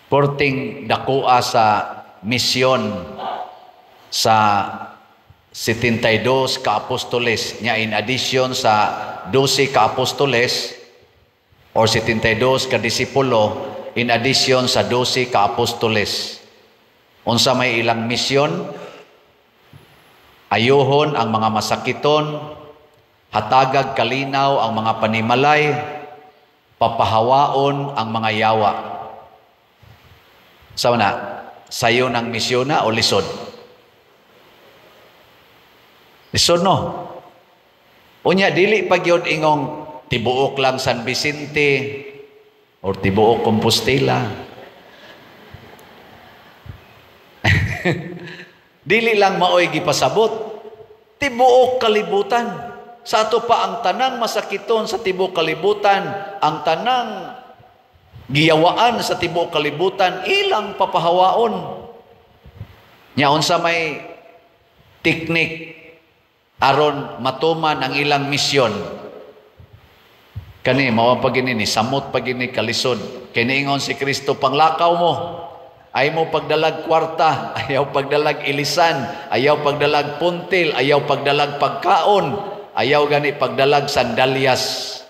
Porting dakoa sa misyon sa 72 ka apostoles nya, in addition sa 12 ka apostoles or 72 ka disipulo, in addition sa 12 ka apostoles. Unsa may ilang misyon? Ayuhon ang mga masakiton, hatagag kalinaw ang mga panimalay, papahawaon ang mga yawa. Sa na, sayo ng misyon na o lisod? Lisod, no? Unya, dili pa gyud ingong tibuok lang San Vicente or tibuok Compostela. Dili lang maoy gipasabot. Tibuok kalibutan. Sa ato pa ang tanang masakiton sa tibuok kalibutan, ang tanang giyawaan sa tibuok kalibutan, ilang papahawaon. Nya unsa may teknik aron matuman ang ilang misyon? Kani mao pa gini ni samot pa gini kalisod. Kay niingon si Kristo, "Panglakaw mo, ay mo pagdalag kwarta, ayaw pagdalag ilisan, ayaw pagdalag puntil, ayaw pagdalag pagkaon, ayaw gani pagdalag sandalyas."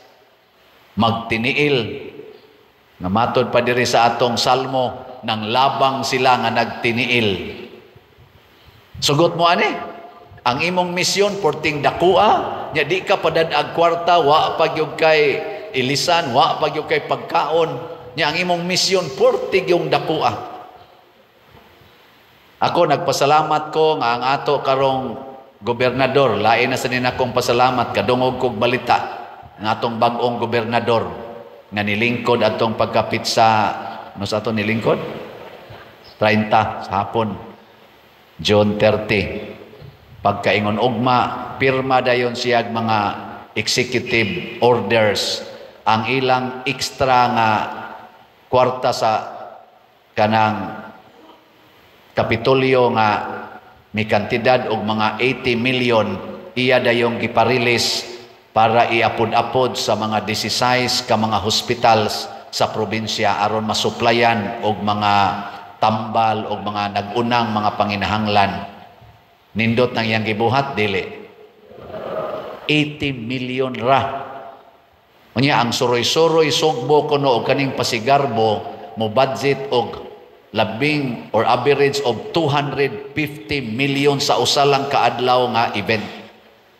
Magtiniil. Nga matod pa diri sa atong salmo, nang labang sila nga nagtiniil. Sugot mo ani? Ang imong misyon porting dakua, nya di ka padad-ag kwarta, wa pa gyud kay ilisan, wa pa gyud kay pagkaon. Nya ang imong misyon portig yung dakua. Ako nagpasalamat ko nga ang ato karong gobernador, lain na sa akong pasalamat, kadungog kog balita ang atong bag-ong gobernador nga nilingkod atong pagkapit sa no sa ato nilingkod 30 sa hapon, June 30. Pagkaingon ugma, pirma dayon siyag mga executive orders, ang ilang extra nga kwarta sa kanang Kapitolyo nga may kantidad og mga 80 million, iya dayong gipa-release para iapod-apod sa mga 16 ka mga hospitals sa probinsya aron masuplayan og mga tambal og mga nag-unang mga panginahanglan. Nindot nang iyang gibuhat, dili? 80 million ra. Unya ang Suroy-suroy Sugbo kuno og kaning Pasigarbo mo budget og labing or average of 250 million sa usa lang kaadlaw nga event.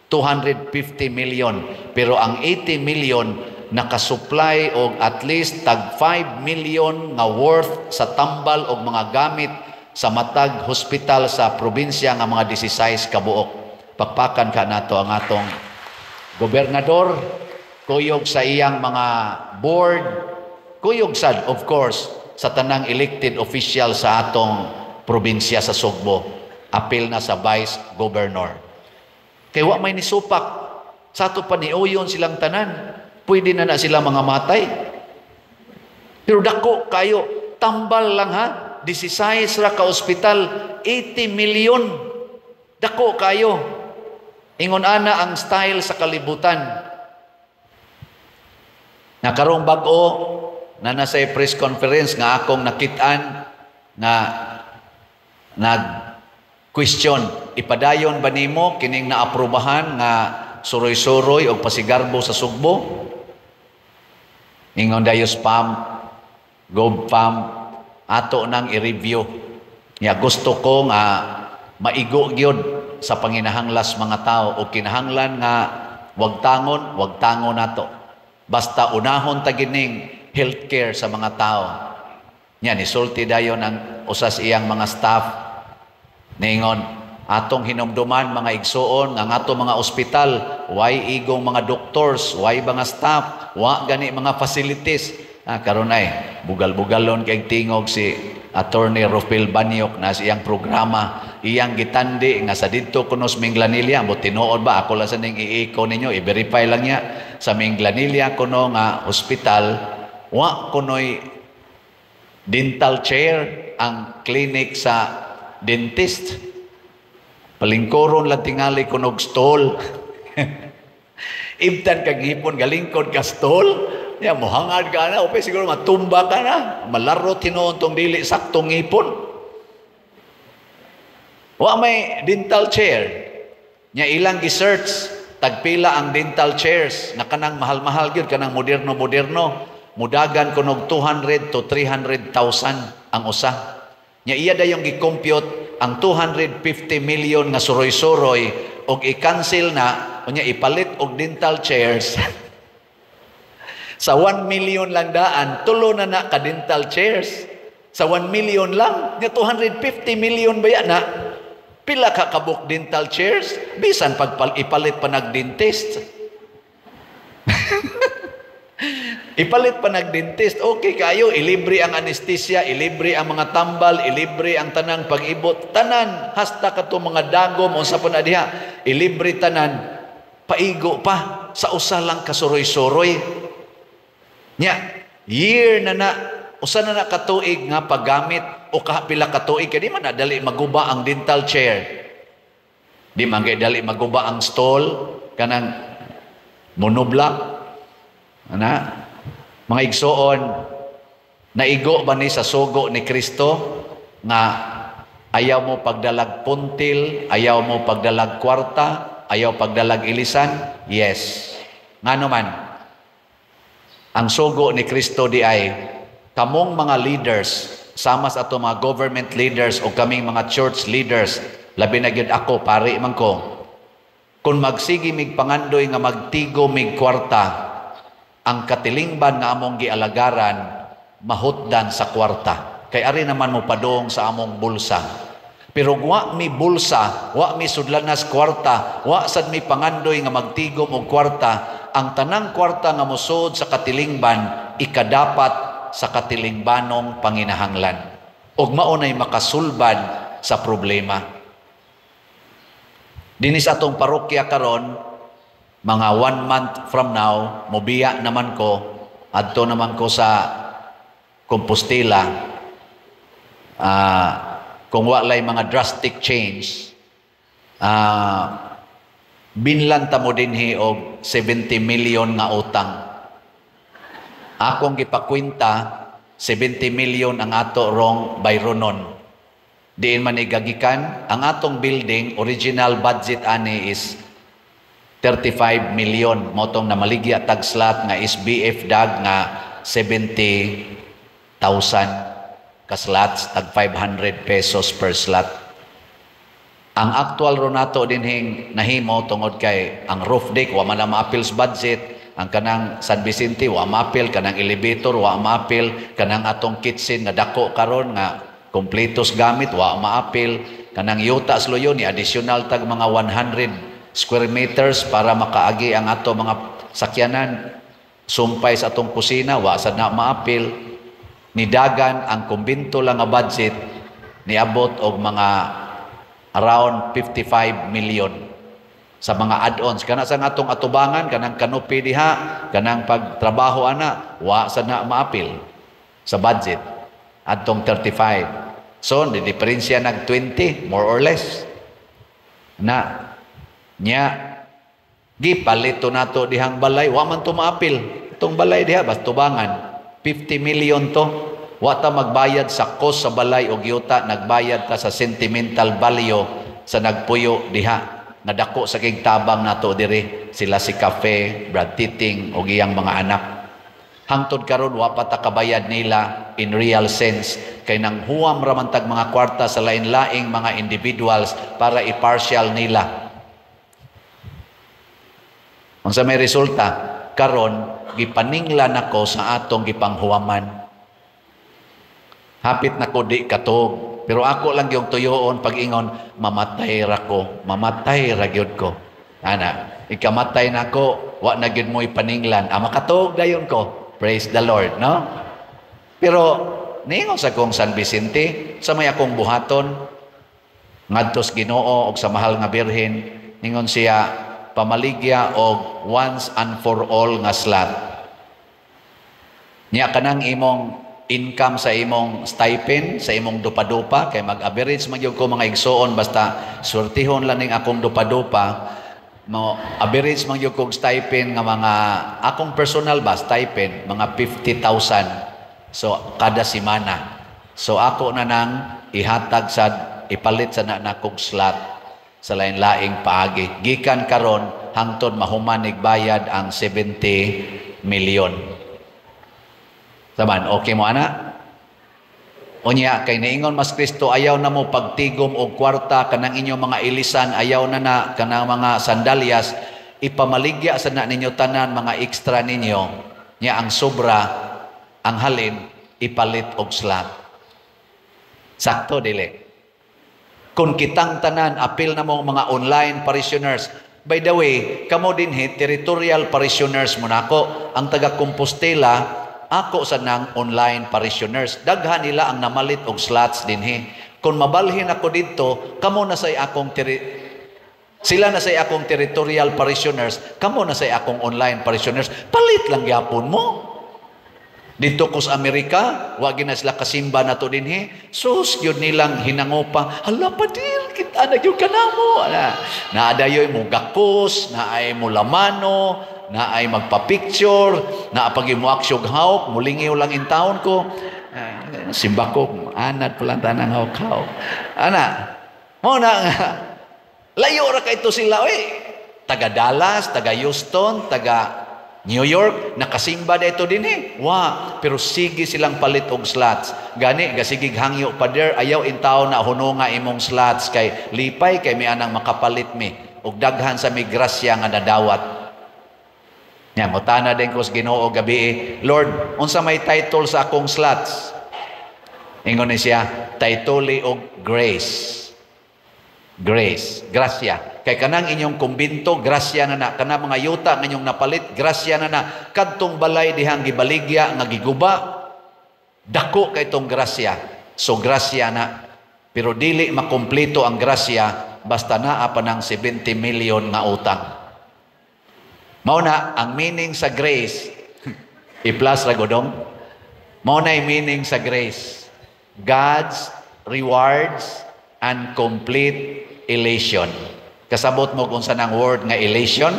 250 million. Pero ang 80 million nakasupply og at least tag 5 million nga worth sa tambal og mga gamit sa matag hospital sa probinsya nga mga 16 kabuok. Pakpakan ka nato ang atong gobernador, kuyog sa iyang mga board, kuyog sad, of course, sa tanang elected official sa atong probinsya sa Sugbo. Apil na sa vice governor. Kay wa may nisupak. Sa ato pa niuyon silang tanan. Pwede na na sila mga matay. Pero dako kayo, tambal lang ha. 16 ra ka ospital, 80 million. Dako kayo. Ingon ana ang style sa kalibutan. Na karong bag-o na nasa press conference nga akong nakitaan nga nag question, "Ipadayon ba nimo kining naaprubahan nga Suroy-suroy og Pasigarbo sa Sugbo?" Ingon dayo spam Gov Pam, "Ato nang i-review." Nya gusto ko nga maigo gyud sa panginahanglas mga tao o kinahanglan nga wag tangon, wag tangon nato. Basta unahon ta gining healthcare sa mga tao. Nya nisulti dayon ang usas iyang mga staff. Ningon, "Atong hinumduman, mga igsuon, ang ato mga ospital, way igong mga doctors, way mga staff, wa gani mga facilities." Ah, karon ay bugal-bugalon kay tingog si Attorney Rufil Banyok na sa iyang programa, iyang gitandi nga sa didto kuno sa Minglanilla, mo tinuod ba, ako lang sa ning iiko ninyo, i-verify lang niya, sa Minglanilla kuno nga hospital, wa kunoy dental chair ang clinic sa dentist. Palingkoron lang tingali kunog stool. Ibtan kag hipon galingkod ka stool. Ya, mohangad ka na, upe siguro matumba ka na, malaro tinuon tong dili saktong ngipon. Wa may dental chair. Nya ilang gi-search tagpila ang dental chairs na kanang mahal-mahal gyud, kanang moderno-moderno, mudagan kunog 200 to 300,000 ang usa. Nya iya dayong gi-compute ang 250 million nga suroy-suroy og i-cancel na, unya ipalit og dental chairs. Sa 1 million lang daan, tulo na na ka dental chairs. Sa 1 million lang, nya 250 million ba yan na? Pila ka kabuk dental chairs? Bisan pag ipalit pa nag-dentist. Ipalit pa nag-dentist, okay kayo, ilibre ang anesthesia, ilibre ang mga tambal, ilibre ang tanang pag-ibot, tanan, hasta kato mga dagom, unsa pa na diha, ilibre tanan, paigo pa, sa usa lang kasuroy-suroy. Nya, year na na, usa na na katuig nga paggamit, o kapila katuig, kaya di man na dali maguba ang dental chair. Di man kay dali maguba ang stall, kanang monoblock. Ana, mga igsoon, naigo ba ni sa sugo ni Kristo nga ayaw mo pagdalag puntil, ayaw mo pagdalag kwarta, ayaw pagdalag ilisan? Yes. Ngano man, ang sugo ni Kristo di ay kamong mga leaders, sama sa ato mga government leaders o kaming mga church leaders, labi na gyud ako, pari man ko, kung magsige mig pangandoy nga magtigo mig kwarta, ang katilingban nga among gialagaran mahutdan sa kwarta. Kay ari naman mo padong sa among bulsa. Pero wa mi bulsa, wa mi sudlanas kwarta, wa sad mi pangandoy nga magtigom og kwarta, ang tanang kwarta nga mosud sa katilingban ikadapat sa katilingbanong panginahanglan. Og mao nay makasulbad sa problema. Dinis atong parokya karon, mga 1 month from now, mobiya naman ko, adto naman ko sa Compostela, kung walay mga drastic change, binlan ta mo dinhi og 70 million nga utang. Akong gipakwenta, 70 million ang ato rong bayronon. Diin man igagikan, ang atong building, original budget ani is 35 million. Motong namaligya tag slot nga SBF dag nga 70,000 ka slots, tag 500 pesos per slot. Ang actual ro nato dinhing nahimo tungod kay ang roof deck wa man na maapil sa budget, ang kanang San Vicente wa maapil, kanang elevator wa maapil, kanang atong kitchen nga dako karon nga kompletos gamit wa maapil, kanang yuta sa luyo ni additional tag mga 100 square meters para makaagi ang ato mga sakyanan, sumpay sa atong kusina wa sad na maapil. Nidagan ang kumbinto lang nga budget niabot og mga around 55 million sa mga add-ons. Kana sa atong atubangan, kanang canopy diha, kanang pagtrabaho ana, wa sad na maapil sa budget adtong 35. So di diferensya nag 20 more or less. Na nya gipalito nato dihang balay, wa man to maapil itong balay diha, basta tubangan 50 million to. Wa ta magbayad sa cost sa balay og yuta, nagbayad ta sa sentimental value sa nagpuyo diha. Nadako sa kig tabang nato diri sila si Cafe, Brad Titing og iyang mga anak. Hangtod karon wa pa ta kabayad nila in real sense kay nang huwam ra man tag mga kwarta sa lain-laing mga individuals para i-partial nila. Unsa may resulta? Karon gipaninglan ako sa atong gipanghuwaman. Hapit na ko di katog, pero ako lang yung tuyoon pag-ingon, mamatay ra ko, mamatay ra gyud ko. Ana, ikamatay na ko, wa na gyud mo ipaninglan. Ah, makatog dayon ko. Praise the Lord, no? Pero niingon sa kong San Vicente, sa may akong buhaton ngadto sa Ginoo og sa mahal nga Birhen, ningon siya pamaligya og once and for all nga slot. Nya kanang imong income sa imong stipend, sa imong dupa-dupa, kay mag-average man gyud ko mga igsoon, basta swertihon lang ning akong dupa-dupa, Mo average man gyud kog stipend nga mga akong personal ba stipend, mga 50,000. So kada semana. So ako na nang ihatag sa ipalit sa na nakog slot sa lain-laing paagi. Gikan karon hangtod mahuman bayad ang 70 million. Saman, okay mo ana? Unya kay niingon mas Kristo, ayaw na mo pagtigom og kwarta, kanang inyong mga ilisan ayaw na na, kanang mga sandalyas ipamaligya sa na ninyo tanan mga extra ninyo, nya ang sobra, ang halin, ipalit og slot. Sakto dili? Kung kitang tanan, apil na mo mga online parishioners. By the way, kamo dinhi, territorial parishioners mo nako. Ang taga Compostela, ako sa nang online parishioners. Daghan nila ang namalit og slots dinhi. Kung mabalhin ako didto, kamo na say akong sila na say akong territorial parishioners, kamo na say akong online parishioners. Palit lang gyapon mo. Dito ko sa Amerika, wa na sila kasimba na to dinhi. Sus, yun nilang hinangopa. "Hala, padir, kita na gyud kanamo." Ana, naadayoy mo gakos, naay mo lamano, naay magpa-picture, naa pag mo aksyog hawk, mulingiw lang in town ko. Ah, simba ko, anad pala tanang hawk-hawk. Ana, mo na nga, layo ra kay to sila, oy. Taga Dallas, taga Houston, taga New York, nakasimba dito din eh. Wa, pero sige silang palit og slots. Gani, gasigig hangyo, "Pader, ayaw in taon na huno nga imong slots kay lipay kay mi anang makapalit mi. Og daghan sa mi grasya nga nadawat." Nya, mutana din ko sa Ginoo gabi eh, "Lord, unsa may title sa akong slots?" Ingon ni siya, "Title og grace." Grace, grasya. Kay kanang inyong kumbinto, grasya na na. Kanang mga yuta nga inyong napalit, grasya na na. Kadtong balay dihang gibaligya nga giguba, dako kay tong grasya. So grasya na. Pero dili makumpleto ang grasya basta naa pa ng 70 million nga utang. Mao na ang meaning sa grace, i-plus ra godong. Mao na meaning sa grace. God's rewards and complete elation. Kasabot mo kung saan ang word nga elation?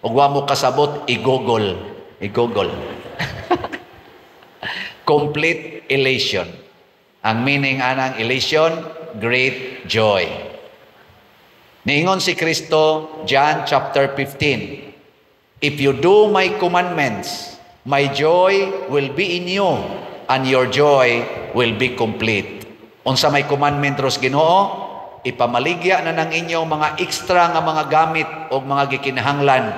Ug wa mo kasabot, i-Google. I-Google. Complete elation. Ang meaning anang elation, great joy. Niingon si Kristo, John chapter 15, "If you do my commandments, my joy will be in you, and your joy will be complete." Unsa may commandment ros Ginoo? Ipamaligya na ng inyong mga extra nga mga gamit o mga gikinahanglan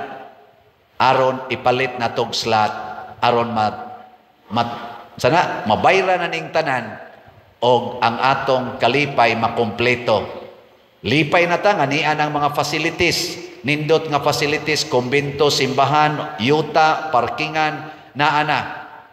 aron ipalit na tog slot, aron mat, mat sana mabayra na ning tanan og ang atong kalipay makumpleto. Lipay na ta nga nian ang mga facilities, nindot nga facilities, kumbento, simbahan, yuta, parkingan, naa na.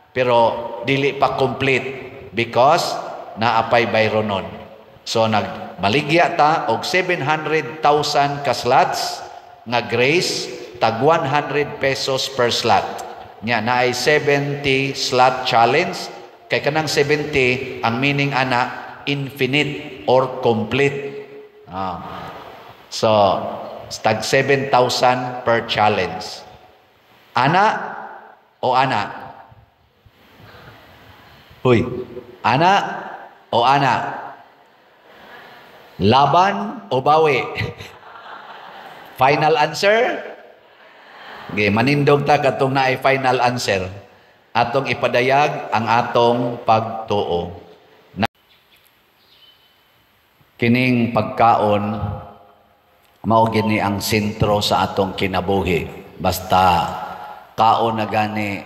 Pero dili pa complete because naapay bayronon. So nagmaligya ta og 700,000 ka slots nga grace, tag 100 pesos per slot. Nya naay 70 slot challenge kay kanang 70, ang meaning ana, infinite or complete. Ah. So tag 7,000 per challenge. Ana o ana? Huy, ana o ana? Laban o bawi? Final answer? Okay, manindog ta katong naay final answer. Atong ipadayag ang atong pagtuo. Na kining pagkaon mao gini ang sentro sa atong kinabuhi. Basta kaon na gani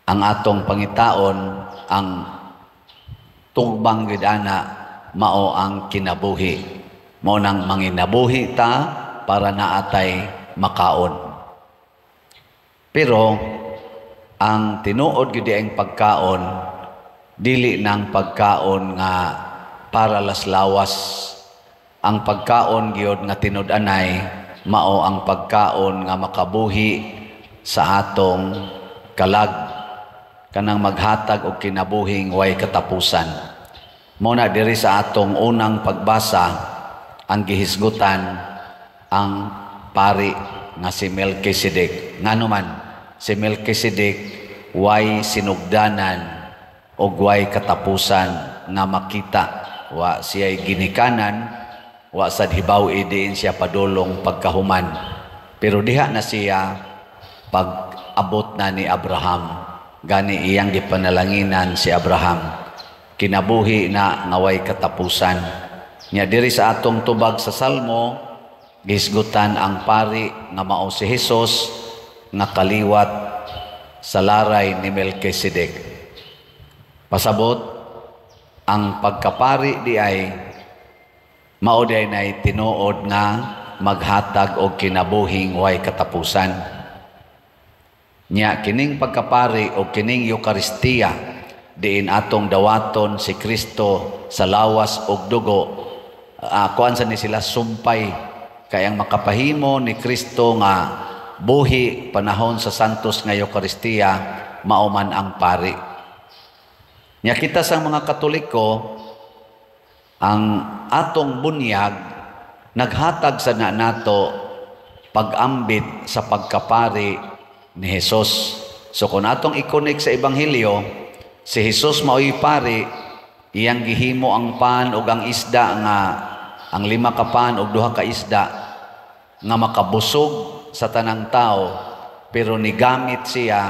ang atong pangitaon, ang tugbang gid ana mao ang kinabuhi. Mao nang manginabuhi ta para naatay makaon. Pero ang tinuod gyud ang pagkaon, dili nang pagkaon nga para laslawas. Ang pagkaon gyud nga tinud-anay mao ang pagkaon nga makabuhi sa atong kalag, kanang maghatag og kinabuhing way katapusan. Mao na diri sa atong unang pagbasa ang gihisgutan ang pari nga si Melchizedek. Ngano man si Melchizedek way sinugdanan og way katapusan nga makita. Wa siya'y ginikanan, wa sad hibaw diin siya padulong pagkahuman. Pero diha na siya pag abot na ni Abraham. Gani iyang gipanalanginan si Abraham. Kinabuhi na nga way katapusan. Nya diri sa atong tubag sa Salmo, gisgutan ang pari nga mao si Hesus nga kaliwat sa laray ni Melchizedek. Pasabot, ang pagkapari di ay mao di ay tinuod nga maghatag og kinabuhing way katapusan. Nya kining pagkapari o kining Eukaristiya diin atong dawaton si Kristo sa lawas ug dugo, kuan sa ni sila sumpay kay ang makapahimo ni Kristo nga buhi panahon sa Santos nga Eukaristiya mao man ang pari. Nya kita sa mga Katoliko, ang atong bunyag naghatag sa na nato pag-ambit sa pagkapari ni Jesus. So kung atong i-connect sa Ebanghelyo, si Jesus mao'y pari, iyang gihimo ang pan ug ang isda nga ang 5 ka pan ug 2 ka isda nga makabusog sa tanang tao, pero nigamit siya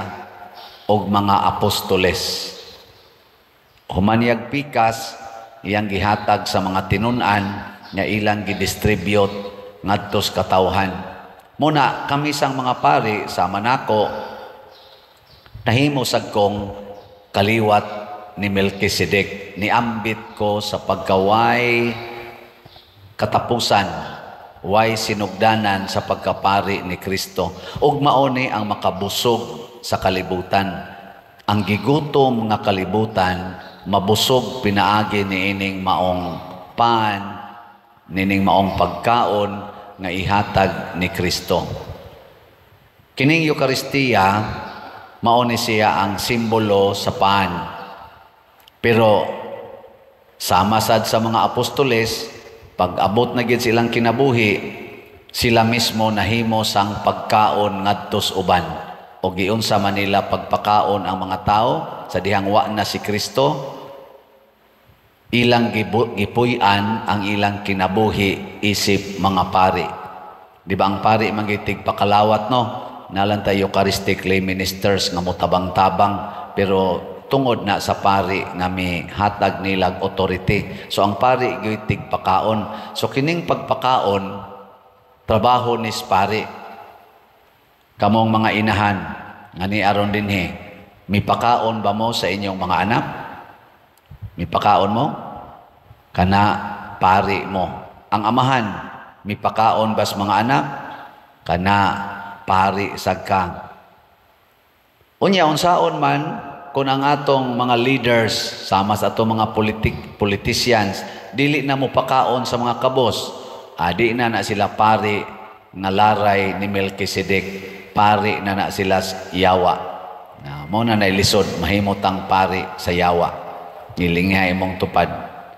og mga apostoles. Humaniyag pikas, iyang gihatag sa mga tinun-an nga ilang gidistribute ngadto sa katawhan. Muna kami sang mga pari sama nako nahimo sad kong kaliwat ni Melchizedek, niambit ko sa pagkaway katapusan, way sinugdanan sa pagkapari ni Kristo. Ug mao ni ang makabusog sa kalibutan. Ang gigutom nga kalibutan mabusog pinaagi niining maong pan, niining maong pagkaon nga ihatag ni Kristo. Kining Eukaristiya mao ni siya ang simbolo sa pan. Pero sama sad sa mga apostoles, pag abot na gid silang kinabuhi, sila mismo nahimo sang pagkaon ngadtos uban. O giunsa man nila pagpakaon ang mga tao sa dihang wa na si Kristo, ilang gipuy-an ang ilang kinabuhi isip mga pari. Di ba ang pari magitig pakalawat, no? Nalan tayo Eucharistic lay ministers nga motabang-tabang, pero tungod na sa pari nga mihatag nilag authority. So ang pari gyud tigpakaon. So kining pagpakaon trabaho nis pari. Kamong mga inahan nga ni aron dinhi, mipakaon ba mo sa inyong mga anak? Mipakaon mo? Kana pari mo. Ang amahan, mipakaon bas mga anak? Kana pari sagka. Unya unsaon man kung ang atong mga leaders sama sa atong mga politicians dili na mo pakaon sa mga kabos, di na na sila pari nga laray ni Melchizedek, pari na na sila yawa. Na mo na nailisod mahimutang pari sa yawa. Nilingha imong tupad.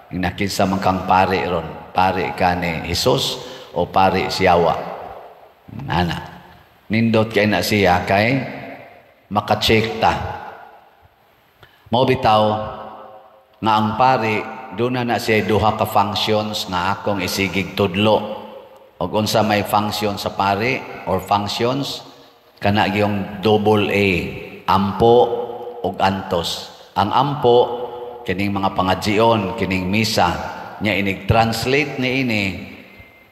Inakinsa man kang pari ron, pari ka ni Hesus o pari si yawa. Nana. Nindot kay na siya kay maka-check ta. Mao bitaw nga ang pari doon na na siya duha ka functions nga akong isigig tudlo. Og unsa may function sa pari or functions kana gyung double A, ampo og antos. Ang ampo kining mga pangadjion, kining misa nya inig translate niini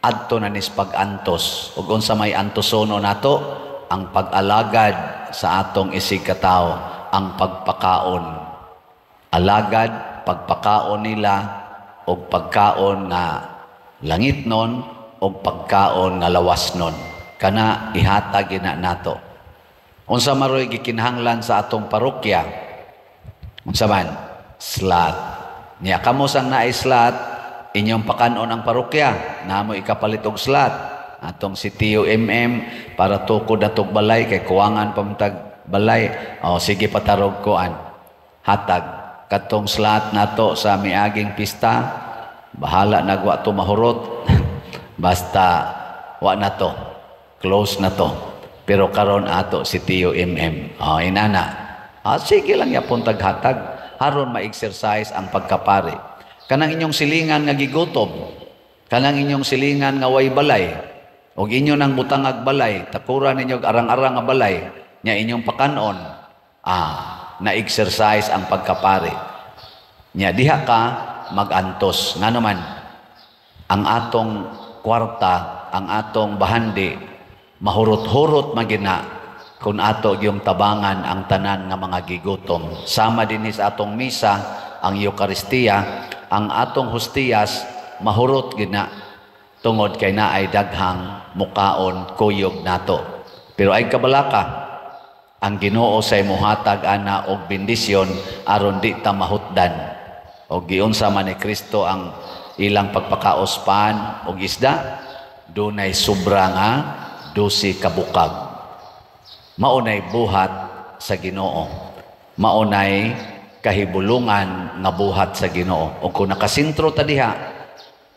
adto na nis pag-antos. Og unsa may antosono nato, ang pag-alagad sa atong isig katawo, ang pagpakaon. Alagad, pagpakaon nila og pagkaon nga langit nun og pagkaon nga lawas nun. Kana ihatag gina nato. Unsa maroy gikinahanglan sa atong parokya? Unsa man? Slot. Nya kamo sang naay slot, inyong pakanon ang parokya, namo ikapalit og slot. Atong si Tio MM para tukod atog balay kay kuwangan pamtag balay. O sige patarog koan. Hatag katong slot nato sa miaging pista, bahala nagwa to mahurot. Basta Wa na to. Close na to. Pero karon ato si Tio MM. Oh, inana. Ah, sige lang yapon taghatag aron ma-exercise ang pagkapari. Kanang inyong silingan nga gigutom, kanang inyong silingan nga way balay, og inyo nang butangag balay, takura ninyo arang-arang nga balay, nya inyong pakanon, na-exercise ang pagkapari. Nya diha ka magantos. Ngano man, ang atong kwarta, ang atong bahandi, mahurot-hurot magina kung ato yung tabangan ang tanan nga mga gigutom. Sama din sa atong misa, ang Eukaristiya, ang atong hustiyas, mahurot gina tungod kay naay daghang mukaon kuyog nato. Pero ay kabalaka, ang Ginoo say muhatag ana og bendisyon aron di ta mahutdan. Og giunsa man ni Kristo ang ilang pagpakaos pan og isda, dunay sobra nga 12 kabukag. Maunay buhat sa Ginoo. Maunay kahibulungan nga buhat sa Ginoo. O kung nakasentro ta diha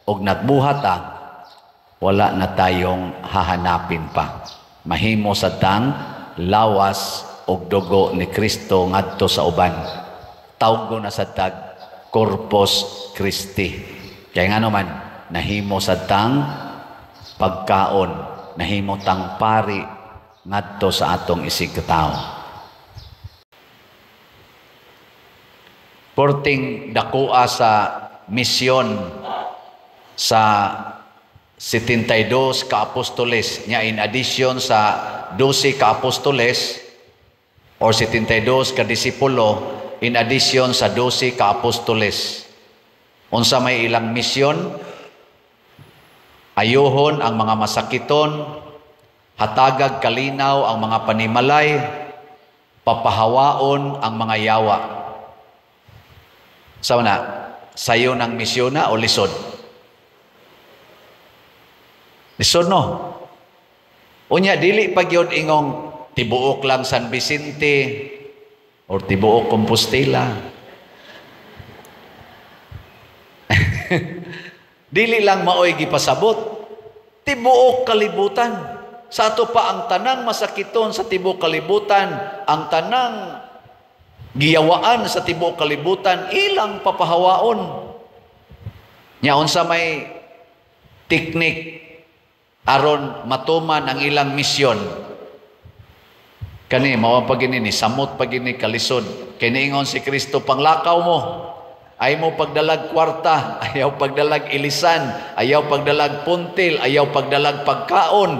og nagbuhat ta, wala na tayong hahanapin pa. Mahimo sa tang lawas og dugo ni Kristo ngadto sa uban. Tawgo na sa tag Corpus Christi. Kaya nga naman, nahimo sa tang pagkaon, nahimo tang pari ngadto sa atong isig katawo. Porting dakoa sa misyon sa 72 ka apostoles nya, in addition sa 12 ka apostoles or 72 ka disipulo, in addition sa 12 ka apostoles. Unsa may ilang misyon? Ayuhon ang mga masakiton, hatagag kalinaw ang mga panimalay, papahawaon ang mga yawa. Sa na, sayo ng misyon na o lisod? Lisod, no? Unya, dili pag yun ingong tibuok lang San Vicente or tibuok Compostela. Dili lang maoy gipasabot. Tibuok kalibutan. Sa ato pa ang tanang masakiton sa tibuok kalibutan, ang tanang giyawaan sa tibuok kalibutan, ilang papahawaon. Nya unsa may teknik aron matuman ang ilang misyon? Kani mao pa gini ni samot pa gini kalisod. Kay niingon si Kristo, panglakaw mo, ay mo pagdalag kwarta, ayaw pagdalag ilisan, ayaw pagdalag puntil, ayaw pagdalag pagkaon,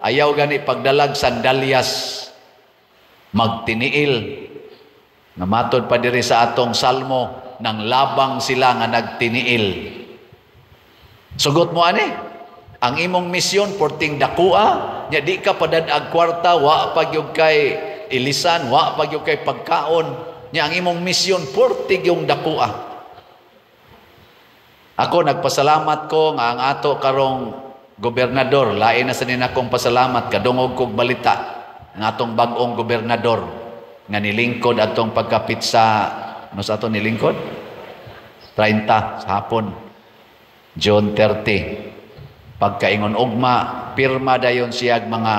ayaw gani pagdalag sandalyas. Magtiniil. Namatod pa diri sa atong salmo, nang labang sila nga nagtiniil. Sugot mo ani? Ang imong misyon porting dakua, nya di ka padad-ag kwarta, wa pagyud kay ilisan, wa pagyud kay pagkaon. Nya ang imong misyon portig yung dakua. Ako nagpasalamat ko nga ang ato karong gobernador, lain na sa akong pasalamat, kadungog kog balita ang atong bag-ong gobernador nga nilingkod atong pagkapit sa, ano sa ato nilingkod? 30 sa hapon, June 30. Pagkaingon ugma, pirma dayon siyag mga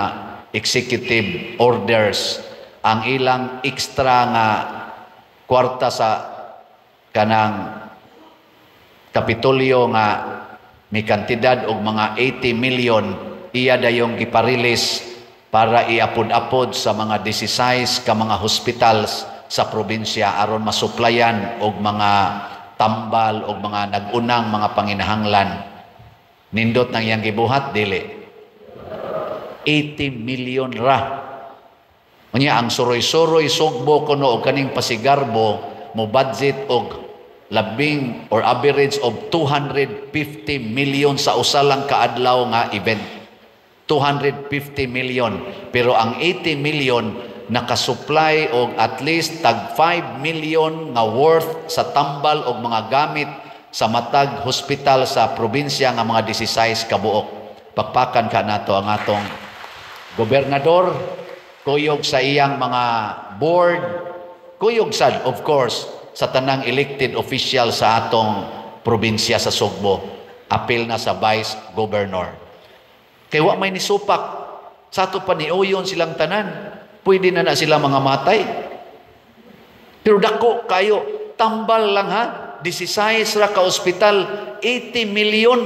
executive orders ang ilang extra nga kwarta sa kanang Kapitolyo nga may kantidad og mga 80 million, iya dayong giparilis para iapod-apod sa mga 16 ka mga hospitals sa probinsya aron masuplayan og mga tambal og mga nag-unang mga panginahanglan. Nindot nang iyang gibuhat, dili. 80 million ra. Unya ang suroy-suroy sugbo kuno og kaning pasigarbo mo budget og labing or average of 250 million sa usa lang kaadlaw nga event. 250 million. Pero ang 80 million nakasupply og at least tag 5 million nga worth sa tambal og mga gamit sa matag hospital sa probinsya nga mga 16 kabuok. Pakpakan ka nato ang atong gobernador, kuyog sa iyang mga board, kuyog sad of course sa tanang elected official sa atong probinsya sa Sugbo. Apil na sa vice governor. Kay wa may nisupak. Sa ato pa niuyon silang tanan. Pwede na na sila mga matay. Pero dako kayo, tambal lang ha. 16 ra ka ospital, 80 million.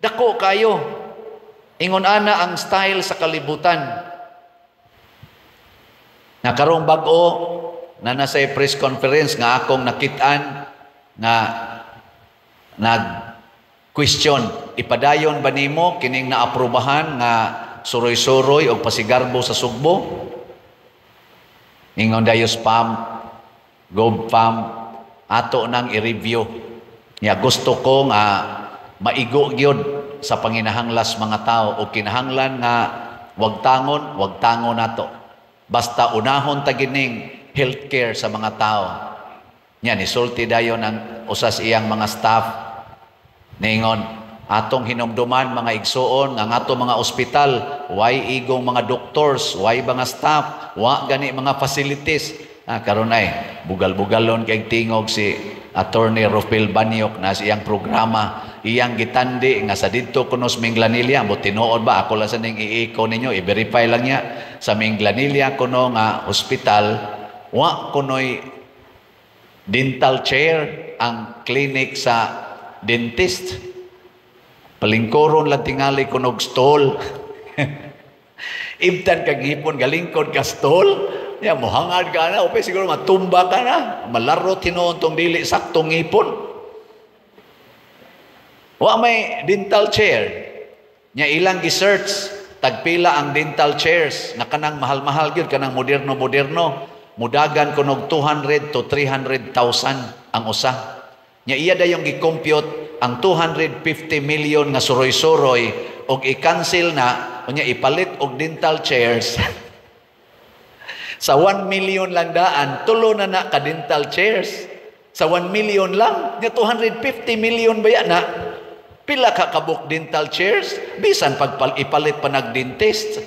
Dako kayo. Ingon ana ang style sa kalibutan. Na karong bag-o na nasa press conference nga akong nakit-an nga nag question, ipadayon ba nimo kining naaprubahan nga suroy-suroy og pasigarbo sa Sugbo? Ingon dayo spam Gov Fam, ato nang i-review. Nya gusto ko nga maigo gyud sa panginahanglas mga tao o kinahanglan nga wag tangon, wag tangon nato. Basta unahon ta gining healthcare sa mga tao. Nya nisulti dayon ang usas iyang mga staff. Ningon, atong hinumduman, mga igsuon, nga ato mga ospital, way igong mga doctors, way mga staff, wa gani mga facilities. Ah, karon ay bugal-bugalon kay tingog si Attorney Rufil Banyok na sa iyang programa, iyang gitandi nga sa didto kuno sa Minglanilla, mo tinuod ba, ako lang sa ning iiko ninyo, i-verify lang niya, sa Minglanilla kuno nga ospital, wa kunoy dental chair ang clinic sa dentist. Palingkoron lang tingali kunog stool. Ibtan kag hipon galingkod ka stool. Ya mohangad ka na, upe siguro matumba ka na, malaro tinuon tong dili saktong ngipon. Wa may dental chair. Nya ilang gi-search tagpila ang dental chairs na kanang mahal-mahal gyud, kanang moderno-moderno, mudagan kunog 200 to 300,000 ang usa. Nya iya dayong gi-compute ang 250 million nga suroy-suroy og i-cancel na, unya ipalit og dental chairs. Sa 1 million lang daan, tulo na na ka dental chairs. Sa 1 million lang, nya 250 million ba yan na? Pila ka kabuk dental chairs? Bisan pag ipalit pa nag-dentist.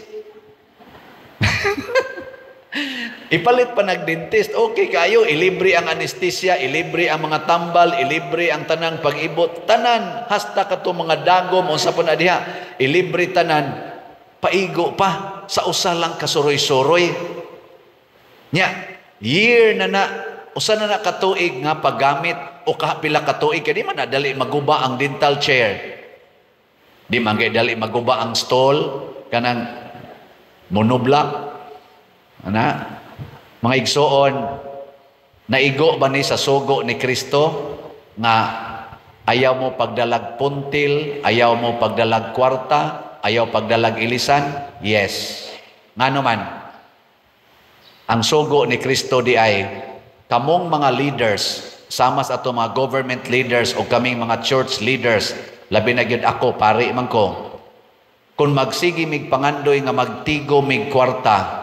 Ipalit pa nag-dentist, okay kayo, ilibre ang anesthesia, ilibre ang mga tambal, ilibre ang tanang pag-ibot, tanan, hasta kato mga dagom, unsa pa na diha, ilibre tanan, paigo pa, sa usa lang kasuroy-suroy. Nya, year na na, usa na na katuig nga paggamit, o kapila katuig, kaya di man na dali maguba ang dental chair. Di man kay dali maguba ang stall, kanang monoblock. Ana, mga igsoon, naigo ba ni sa sugo ni Kristo nga ayaw mo pagdalag puntil, ayaw mo pagdalag kwarta, ayaw pagdalag ilisan? Yes. Ngano man, ang sugo ni Kristo di ay kamong mga leaders, sama sa ato mga government leaders o kaming mga church leaders, labi na gyud ako, pari man ko, kung magsige mig pangandoy nga magtigo mig kwarta,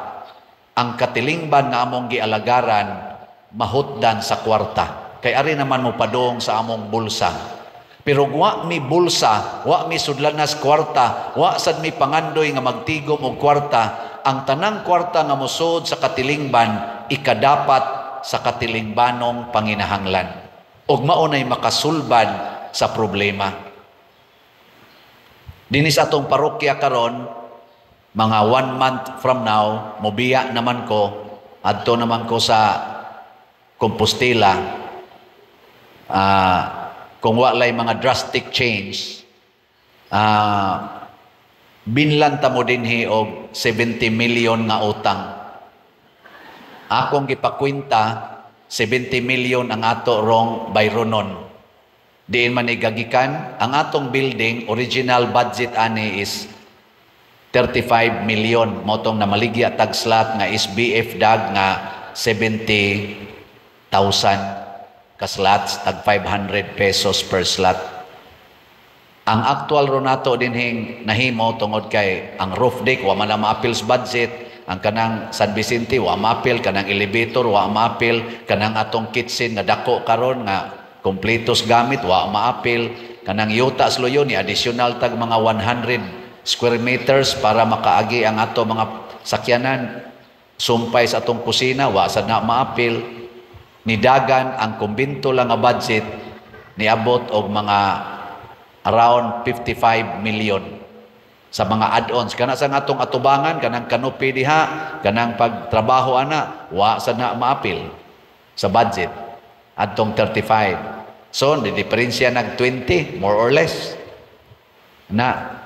ang katilingban nga among gialagaran mahutdan sa kwarta. Kay ari naman mo padong sa among bulsa. Pero wa mi bulsa, wa mi sudlanas kwarta, wa sad mi pangandoy nga magtigom og kwarta, ang tanang kwarta nga mosud sa katilingban ikadapat sa katilingbanong panginahanglan. Og mao nay makasulbad sa problema. Dinis atong parokya karon, mga 1 month from now, mobiya naman ko, adto naman ko sa Compostela, kung walay mga drastic change, binlan ta mo dinhi og 70 million nga utang. Akong gipakwenta, 70 million ang ato rong bayronon. Diin man igagikan, ang atong building, original budget ani is 35 million. Motong namaligya tag slot nga SBF dag nga 70,000 ka slots, tag 500 pesos per slot. Ang actual ro nato dinhing nahimo tungod kay ang roof deck wa man na maapil sa budget, ang kanang San Vicente wa maapil, kanang elevator wa maapil, kanang atong kitchen nga dako karon nga kompletos gamit wa maapil, kanang yuta sa Luyo ni additional tag mga 100 square meters para makaagi ang ato mga sakyanan, sumpay sa atong kusina wa sad na maapil. Nidagan ang kumbinto lang nga budget niabot og mga around 55 million. Sa mga add-ons kana sa atong atubangan, kanang canopy diha, kanang pagtrabaho ana, wa sa na maapil sa budget adtong 35. So di diferensya nag 20, more or less na.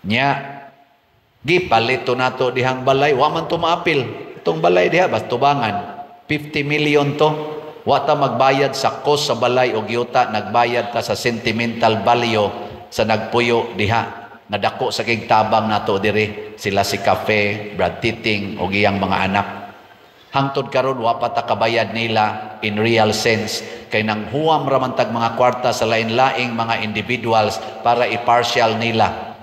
Nya gipalito nato dihang balay, wa man to maapil itong balay diha, bas tubangan 50 million to. Wa ta magbayad sa cost sa balay og yuta, nagbayad ta sa sentimental value sa nagpuyo diha nga dako sa kig tabang nato diri, sila si Cafe, Brad Titing og iyang mga anak. Hangtod karon wa pa ta kabayad nila in real sense, kay nang huwam ra man tag mga kwarta sa lain-laing mga individuals para i-partial nila.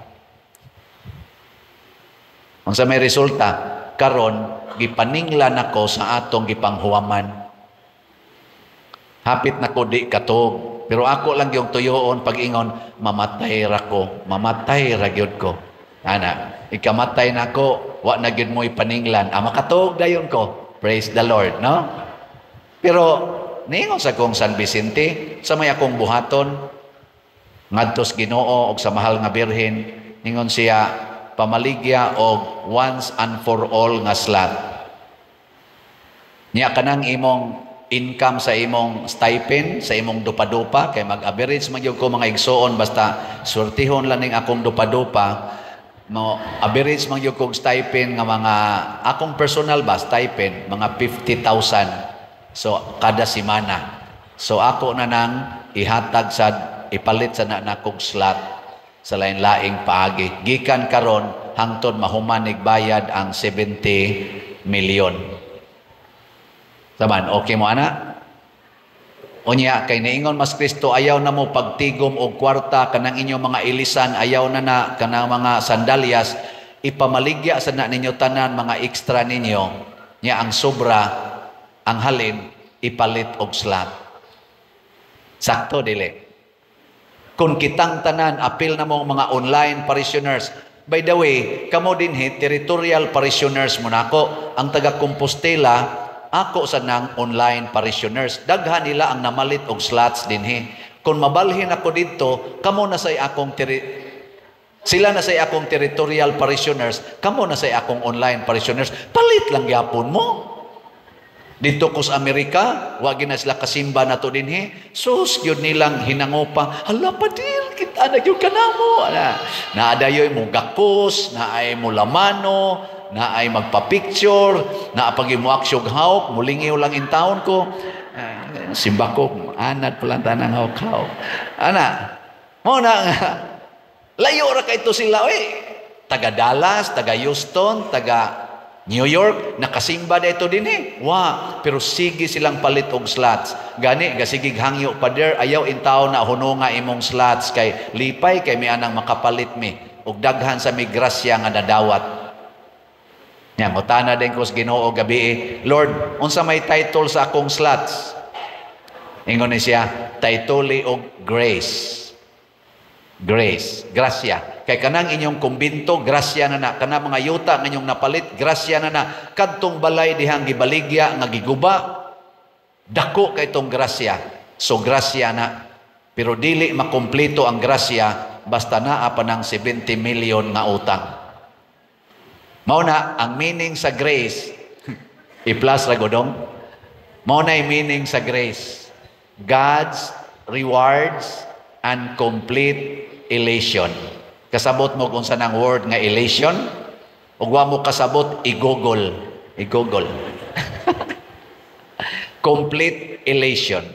Unsa may resulta karon, gipaninglan ako sa atong gipanghuwaman. Hapit na ko di katog, pero ako lang yung tuyoon pag-ingon, mamatay ra ko, mamatay ra gyud ko. Ana, ikamatay na ko, wa na gyud mo ipaninglan. Ah, makatuog dayon ko. Praise the Lord, no? Pero niingon sa kong San Vicente, sa may akong buhaton, ngadtos Ginoo og sa mahal nga Birhen, ningon siya, pamaligya og once and for all nga slot. Niya kanang imong income sa imong stipend, sa imong dupa-dupa, kay mag-average man gyud ko, mga igsuon, basta swertihon lang ning akong dupa-dupa, mo average man gyud kog stipend nga mga akong personal ba stipend, mga 50,000 so kada semana. So ako na nang ihatag sa ipalit sa na nakog slot sa lain-laing paagi gikan karon hangtod mahuman bayad ang 70 million. Saman, okay mo ana? Unya, kay niingon mas Kristo, ayaw na mo pagtigom og kwarta, kanang inyong mga ilisan, ayaw na na, kanang mga sandalyas, ipamaligya sa na ninyo tanan, mga extra ninyo, nya ang sobra, ang halin, ipalit og slot. Sakto, dili? Kung kitang tanan, apil na mo mga online parishioners. By the way, kamo dinhi, territorial parishioners mo nako, ang taga Compostela, ako sa nang online parishioners. Daghan nila ang namalit og slots dinhi. Kung mabalhin ako didto, kamo na say akong sila na say akong territorial parishioners, kamo na say akong online parishioners. Palit lang gyapon mo. Dito ko sa Amerika, wa na sila kasimba nato dinhi. Sus, gyud nilang hinangopa. Hala, padir, kita na gyud kanamo. Ana, naadayoy mo gakos, naay mo lamano, na ay magpa-picture, na pag imuaksyog hawk, mulingiw lang in town ko. Simba ko, anad pala tanang hawk-hawk. Ana, mo na nga, layo ra kay to sila, oy. Taga Dallas, taga Houston, taga New York, nakasimba dito din eh. Wa, pero sige silang palit og slots. Gani, gasigig hangyo pader, ayaw in taon na huno nga imong slots kay lipay kay mi anang makapalit mi og daghan sa migrasya nga nadawat. Nya ngutana din ko sa Ginoo gabi eh, Lord, unsa may title sa akong slots? Ingon ni siya, title og grace. Grace, grasya. Kay kanang inyong kumbinto, grasya na na. Kanang mga yuta nga inyong napalit, grasya na na. Kadtong balay dihang gibaligya nga giguba, dako kay tong grasya. So grasya na. Pero dili makumpleto ang grasya basta naa pa ng 70 million nga utang. Mao na ang meaning sa grace. I-plus ra godong. Mao na meaning sa grace. God's rewards and complete elation. Kasabot mo kung saan ang word nga elation? Ug wa mo kasabot, i-Google. I-Google. Complete elation.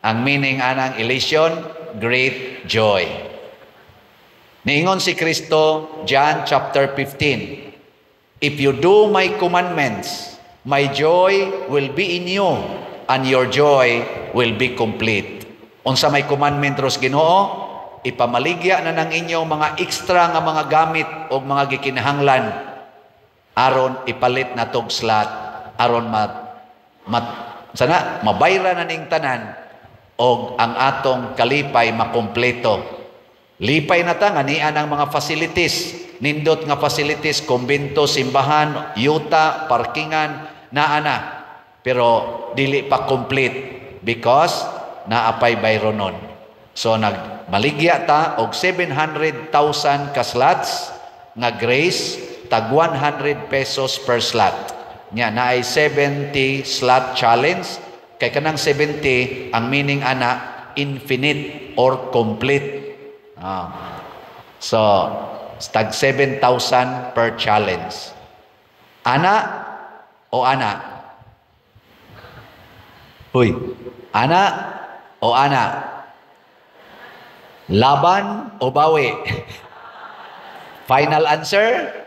Ang meaning anang elation, great joy. Niingon si Kristo, John chapter 15, "If you do my commandments, my joy will be in you, and your joy will be complete." Unsa may commandment ros Ginoo? Ipamaligya na ng inyong mga extra nga mga gamit o mga gikinahanglan aron ipalit na tog slot, aron mat, mat sana mabayra na ning tanan og ang atong kalipay makumpleto. Lipay na ta nga nian ang mga facilities, nindot nga facilities, kumbento, simbahan, yuta, parkingan, naa na. Pero dili pa complete because naapay bayronon. So nagmaligya ta og 700,000 ka slots. nga grace, tag 100 pesos per slot. Nya naay 70 slot challenge, kay kanang 70, ang meaning ana, infinite or complete. Ah. So, tag 7,000 per challenge. Ana o ana? Huy, ana o ana? Laban o bawi? Final answer?